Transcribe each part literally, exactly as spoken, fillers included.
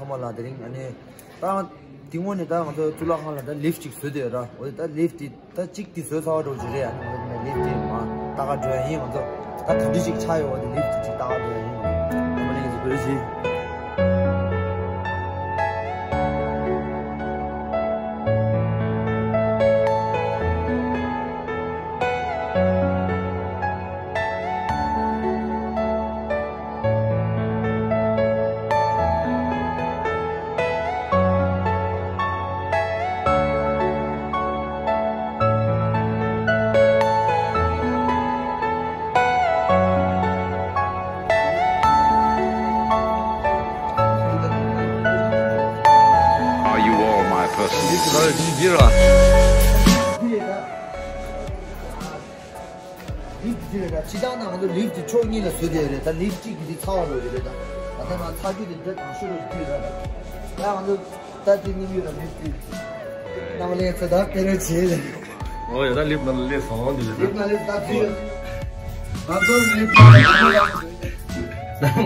ཚང་མ་ལ་དེ་རིང་ཨ་ནི་ད་དེ་སྔོན་ནས་ད་ང་ཚོ་གཙུག་ལག་ཁང་ལ་ད་ལིཕ་ཅིག་བཟོས་བསྡད་ཡོད་ར། འོ་ད་ལིཕ་དེ་ད་གཅིག་དེ་བཟོས་ཚར་བ་འདྲ་བོ་ཅིག་རེད། ཨ་ནི་ང་ཚོ་ལིཕ་དེ་མར་ལྟ་ག་འགྲོ་ཡ་ཡིན། ང་ཚོ་ད་ག་འདྲ་ཞིག་ཆགས་ཡོད་པ་དེ་ལིཕ་དེ་ཅིག་ལྟ་ག་འགྲོ་ཡ་ཡིན། ཨ་མ་ལེ་ཡིན་ཟེར་དགོས་ཞིག Are you all my person? འདི་ཚོ་ལ་འདི་འདི་ར། ལིཕ་འདི་རེད་ད། སྤྱིར་བཏང་ན་ང་ཚོ་ལིཕ་འདི་ཕྱོགས་གཉིས་ལ་བཟོས་བསྡད་ཡོད་རེད། ད་ལིཕ་གཅིག་གི་འདི་ཚ་བ་འགྲོ་གི་རེད་ད། ད་ལྟ་ང་ཚ་རྒྱུ་དེ་འདི་དང་ཤོ་རུ་འདི་རེད་ད། ད་ང་ཚོ་ད་འདི་གཉིས་ཡོད་ལ་ལིཕ་འདི། ནམ་ལས་ཚེ་ད་དེ་རེད་བྱེད་རེད། ཨོ་ཡ། ད་ལིཕ་ནང་ལ་སླེབས་སོང་། འདི་རེད་ད། ལིཕ་ནང་ལ་ད་འདི་ཡོད། ང་ཚོ་ལིཕ་ནང་ལ་ང་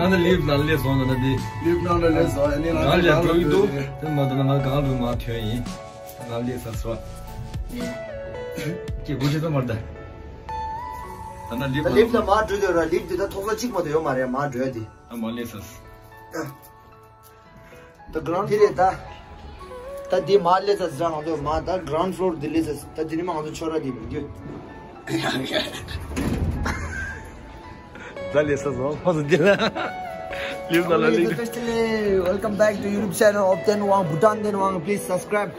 ཚོ་ལིཕ་ནང་ལ་སླེབས་སོང་། ད་ལྟ་འདི་ལིཕ་ནང་ལ་སླེབས་སོང་། ཨ་ནི་ང་ང་ལ་ཚོ་འགྲོ་གི་འདུག་ལ་དེ་མ་གཏོགས་ང་གང་དུ་མ་ཐོན་ཡིན། ང་ལས་ས་སོ། ཀྱེ་སྒོ་ཕྱེ་ད་མར་ད། ད་ན་ལིབ་ད་ལིབ་ལ་མར་འགྲོ་དུས་ར་ལིབ་དེ་ད་ཐོག་ས་གཅིག་མ་གཏོགས་ཡོད་མ་རེད། མར་འགྲོ་ཡ་དེ། ཨ་མ་ལས་ས། ད་གྷ་རའུན་ཌི་དེ་རེད་ད། ད་དེ་མར་ལས་ས་ཟ་ང་ཚོ་མར་ད་གྷ་རའུན་ཌི་ཕློར་དེ་ལས་ས། ད་དེ་ནི་མ་ང་ཚོ་ཆོ་ར་དེ་མི་རྒྱུ། ད་ལས་ས་སོང་ཕ་སོ་དེ་ལ། ལིབ་ལ་ལ་ལིབ། Welcome back to YouTube channel of Ten Wang Bhutan Ten Wang. Please subscribe.